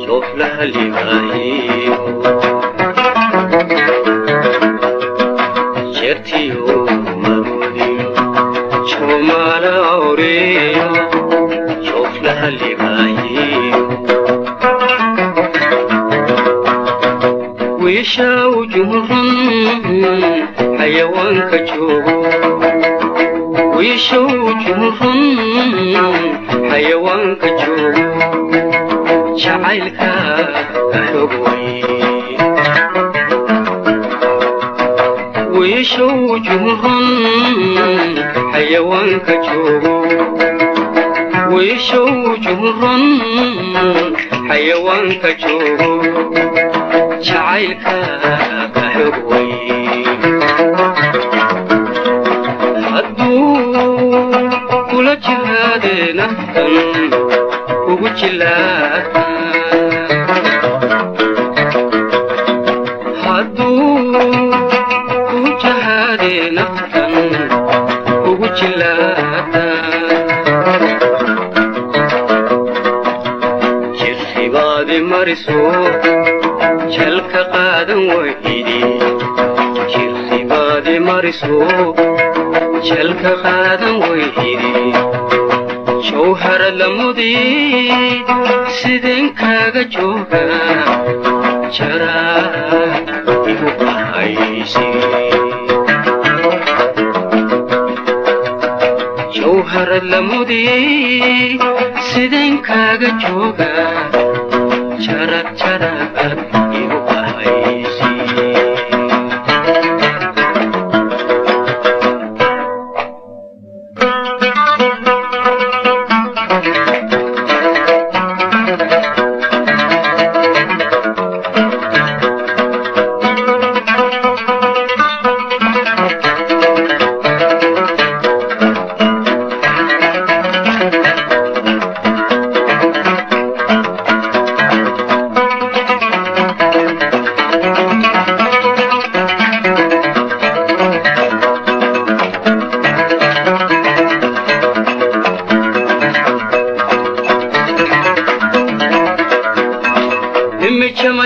Joflaha libaahiyo Jertiyo maroodiyo Jomala awriyo Joflaha libaahiyo Wiisha wujuhun xayawaanka joogo Wiisha wujuhun xayawaanka joogo Jacaylka ka xog weyn Wiisha wujuhun xayawaanka joogo Wiisha wujuhun xayawaanka joogo Jacaylka ka xog weyn Hadduu kula jihaade naftan kugu jilaata Hadduu ku jihaade naftan kugu jilaata Jirribaadi mariso jalka qaadan waydi Jirribaadi mariso jalka qaadan waydi Jawhar lamudi sideen kaaga jooga Jaraa igu bahaysi Jawhar lamudi sideen kaaga jooga Jarad jarad igu bahaysi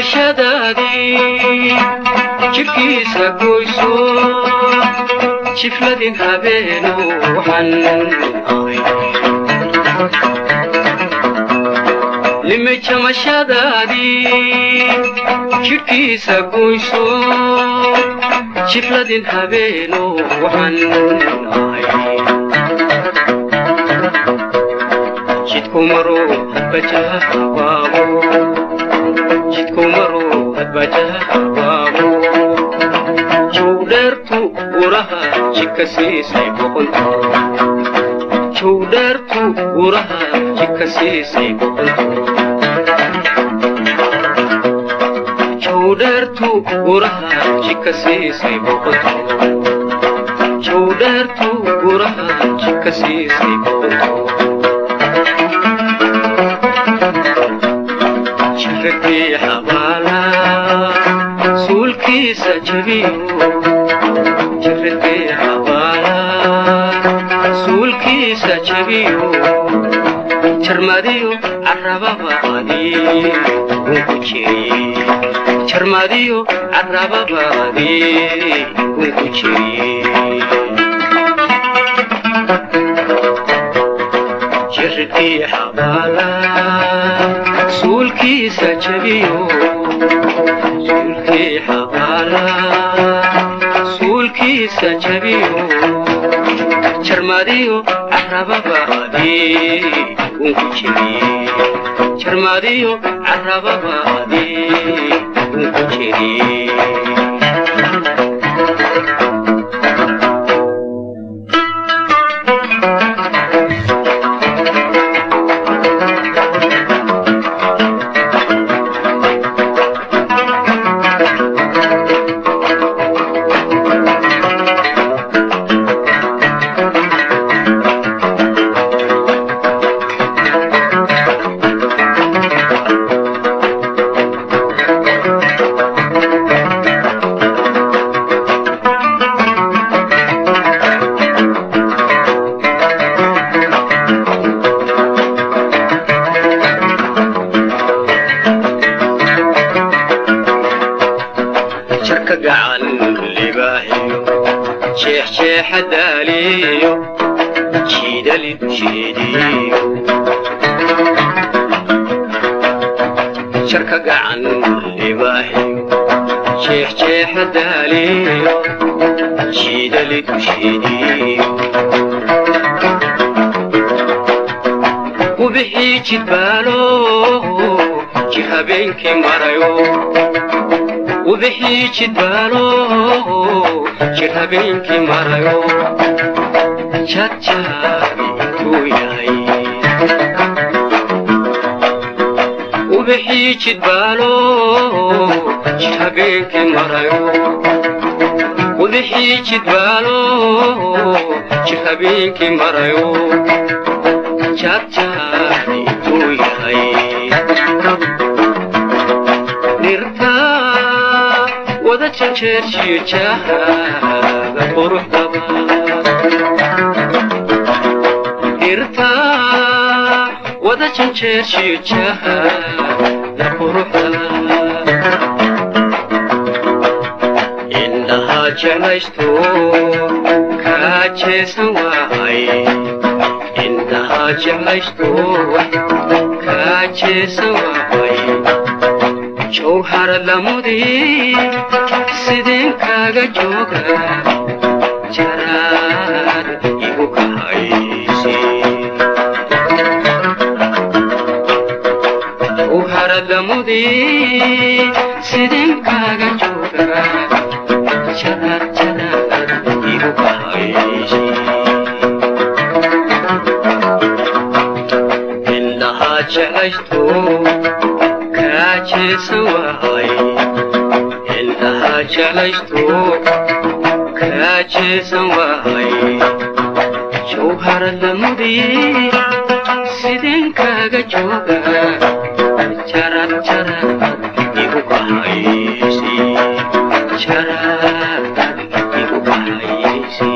Jamashadaadii jidhkiisa goyso jifladin habeenu waxaan ahay Lime jamashadaadii jidhkiisa goyso jifladin habeenu waxaan ahay Jidku maro hadba jawaabo Jidku maro hadba jawaabo Jowdheertu uraha jidka siisay boqonto Jowdheertu uraha jidka siisay boqonto Jowdheertu uraha jidka siisay boqonto Jowdheertu uraha jidka siisay boqonto Jirkii xabaala suulkiisa jabiyo Jirkii xabaala suulkiisa jabiyo Jarmadiyo carrababaadii uu ku jiray Jarmadiyo carrababaadii uu ku jiray Jirkii xabaala suulkiisa jabiyo Suulkii xabaala suulkiisa jabiyo Jarmadiyo carrababaadii uu ku jiray Jarmadiyo carrababaadii uu ku jiray Jarka gacan libaaxiyo, jeexjeexa daaliyo, jiidali dusheediyo. Jarka gacan libaaxiyo, jeexjeexa daaliyo, jiidali dusheediyo. Ubixii jidbaalo jir habeenkii marayo, ubixii jidbaalo jir habeenkii marayo, jadjaadi intuu yahay. Ubixii jidbaalo jir habeenkii marayo, ubixii jidbaalo jir habeenkii marayo, jadjaadi intuu yahay. Dhirta wada janjeershiyo jahaaga quruxdaba, dhirta wada janjeershiyo jahaaga quruxda. Indhaha jeclaysto kaa jeesan waay, indhaha jeclaysto kaa jeesan waay. Jawhar lamudii sideen kaaga jooga, jaraad igu kahaysi. Jawhar lamudii sideen kaaga jooga, jaraad jaraad igu kahaysi. Indhaha jeclaysto kaa jeesan waay, indhaha jeclaysto kaa jeesan waay. Jawhar lamudii sideen kaaga jooga, jarad jarad igu kahaysi, jarad igu kahaysi.